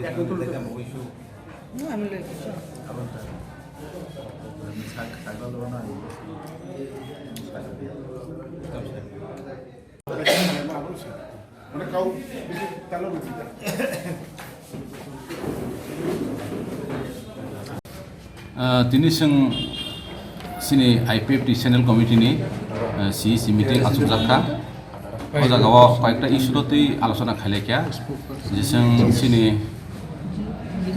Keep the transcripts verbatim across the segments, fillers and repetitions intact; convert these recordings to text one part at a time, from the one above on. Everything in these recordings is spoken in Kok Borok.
Ah, tini chwng chini I P F T Central Committee ni, ah, C E C meeting achukjak kha. O jaga o koyekta issue no twi alochona khailai kha. Je chwng chini,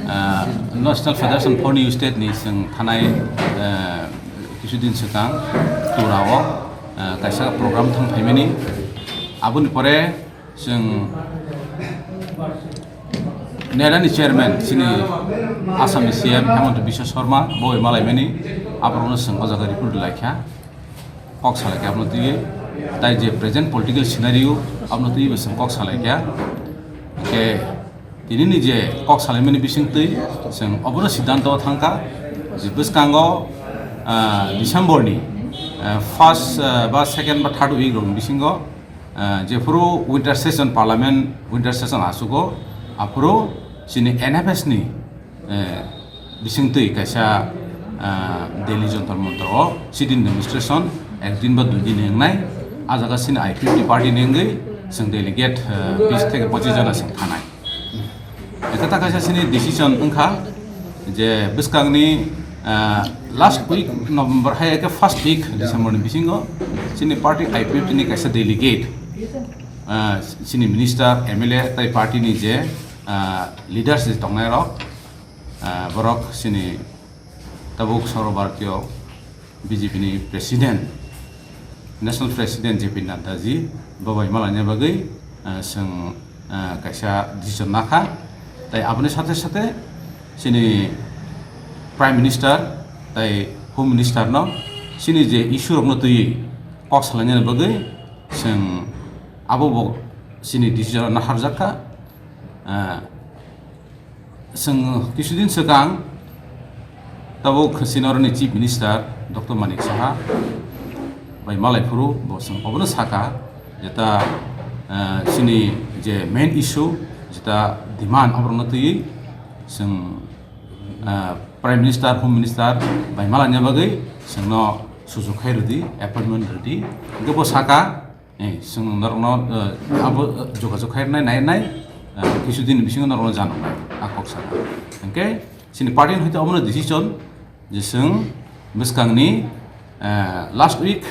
ah, National Federation for New State ni chwng thanai, ah, kisu din swkang Tura o, ah, kaisa program thang phaimani. Aboni pore chwng Nera ni chairman chini Assam ni C M Hemanta Biswa Sarma bo bai malaimani, aborokno chwng o jaga report lai kha, kok salai kha abono twiwi, tai je present political scenario abono twiwi bo chwng kok salai kha. Hwnkhe tini ni je kok salaimani bisingtwi chwng obono siddhanto thang kha je bwskango, ah, December ni, ah, first, ah, ba second ba third week rok ni bisingo, ah, jephuru winter session, parliament winter session asugo, aphuru chini N F S ni, eh, bisingtwi kaisa, ah, Delhi Jantar Mantar o sit-in demonstration ek din ba dui din wngnai, ah jaga chini I P F T party ni wngwi chwng delegate, eh, bis theke pochis jona chwng thanai. Eta ta kaisa chini decision wngkha je bwskangni, ah, last week November hai ke first week December ni bisingo chini party I P F T ni kaisa delegate, ah, chini minister, M L A tai party ni je, ah, leaders je tongnai rok, ah, borok chini tabuk Sarva Bharatiya B J P ni president, national president J P Nadda ji bo bai malaina bagwi, ah, chwng, ah, kaisa decision nakha. Tai aboni sathe sathe chini prime minister tai home minister no chini je issue rok no twiwi kok salaina bagwi chwng abo bo chini decision no harjak kha. Ah, Chwng kisudin swkang tabuk chini oroni Chief Minister Doctor Manik Saha bai malai phuru bo chwng obono saka, jeta, eh, chini je main issue, jeta demand oborokno twiwi chwng, eh, Prime Minister, Home Minister bai malaina bagwi chwngno sujuk khai rwdi, appointment rwdi. Hwnkhe bo saka, Eh, chwng norokno, eh, abo, eh, jogajog khairwnai, nairwnai, eh, kisu din bisingo norokno janoknai, a kok saka. Hwnkhe chini party ni hoite obono decision je chwng bwskangni, eh, last week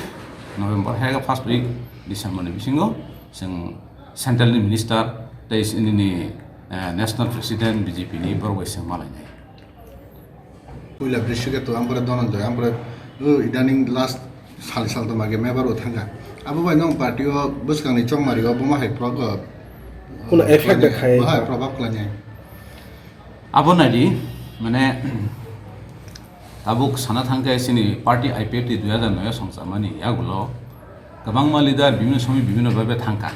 November hai first week December ni bisingo chwng central ni minister tei chini, eh, national president B J P ni borok bai chwng malainai. Puila Brishiketu, ampore Dhananjoy, ampore, uh, idaning last sal sal toma ge mebar o thangkha. Abo bai nong party o bwskangni chongmari o boma hai probab, uh, Kuno effect khlainai, bai khai. Bo hai probab khlainai. Abo naidi, mane, tabuk sana thangkhe chini party I P F T dui hazar noi o songchamani yagulo kwbangma leader bibhinno somoy bibhinno bhabe thangkha.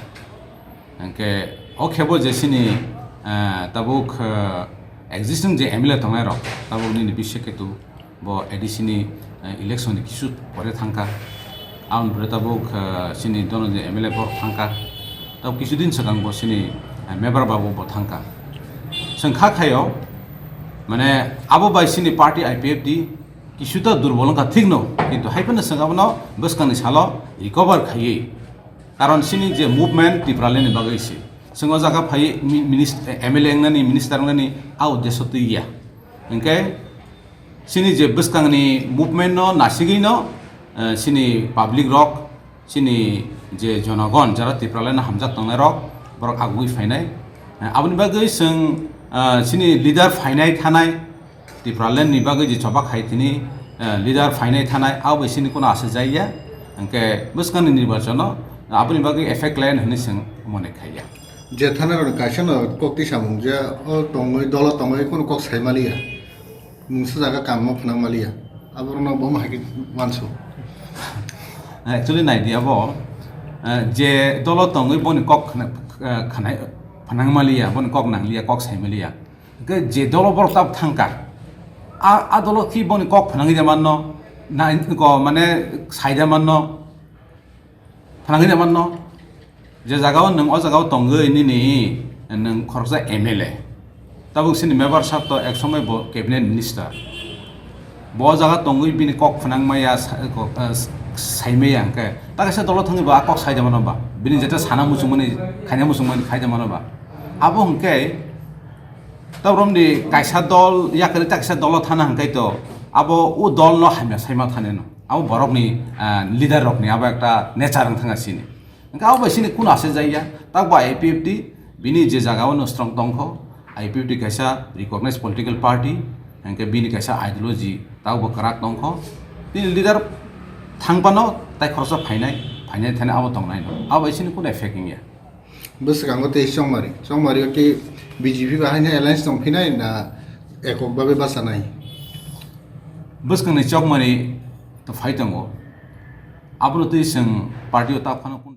Hwnkhe o khebo je chini, eh, tabuk, eh, existing je M L A tongnai rok, tabuk nini Biswa Ketu bo A D C ni, eh, election ni kisu pore thangkha. Aboni pore tabuk, eh, chini dono je M L A borok thangkha. Tabuk kisu din swkang bo chini, eh, Mebar Babu bo thangkha. Chwng kha khaio, mane abo bai chini party I P F T kisu ta durbol wngkha thik no, kintu hai phano chwng abono bwskangni salo recover khaiwi. Karon chini je movement Tipraland ni bagwi se. Chwng o jaga phai mi-, minis-, M L A wngnani, minister wngnani a uddesho twi ya. Hwnkhe chini je bwskangni movement no nasigwi no, eh, chini public rok, chini je jonogon, jara Tipraland no hamjak tongnai rok, borok agugwi phainai. Eh, aboni bagwi chwng, eh, chini leader phainai thanai, Tipraland ni bagwi je choba khai tini, eh, leader phainai thanai, abo bai sini kono asajak ya. Hwnkhe bwskangni nirbachano aboni bagwi effect layan hwnwi chwng mone khai ya. Je thanai rok kaisa no kok twi samung je o tongwi dolo tongwi kono kok sai maliya. Mungsa jaga kam no phnang maliya. Aborok no bo hai khe wansu. Actually nai di abo, eh, je dolo tongwi boni kok khna-, eh, khnai, phnang maliya, boni kok nangliya, kok sai maliya. Hwnkhe je dolo borok tabuk thangkha, a, a dolo khi boni kok phnangwi da manno, na, ko, mane, sai da manno, phnangwi da manno. Je jagao nwng o jagao tongwi nini nwng khoroksa M L A, Tabuk sini member sab to ek somoi bo cabinet minister. Bo jaga tongwi bini kok phnang maya sa-, kok, eh, sai maya hwnkhe. Ta kaisa dolo thangwi bo a kok sai da mano ba. Bini jeta sana muchungmani, khaina muchungmani khai da mano ba. Abo hwnkhe ta romni kaisa dol, yakari ta kaisa dolo thana hwnkhe to abo o dol no hamya saima thane no. Abo borokni, eh, leader rokni abo ekta nature wng thanga sini. Hingke abo bai sini kunu asai jaiya, tak ba I P F T bini je jaga o no strong tongkho, I P F T kaisa recognized political party, hingke bini kaisa ideology tak bo kwrak tongkho. Bini leader thangpano tai khoroksa phainai, phainai thani abo tongnai no. Abo bai sini kunu effect wngya. Bwskango tei Chongmari, Chongmari o ki B J P bai haino alliance tongphinai na ekok babe bachanai? Bwskangni Chongmari to phai tongo. Abono twi chwng party o tak phano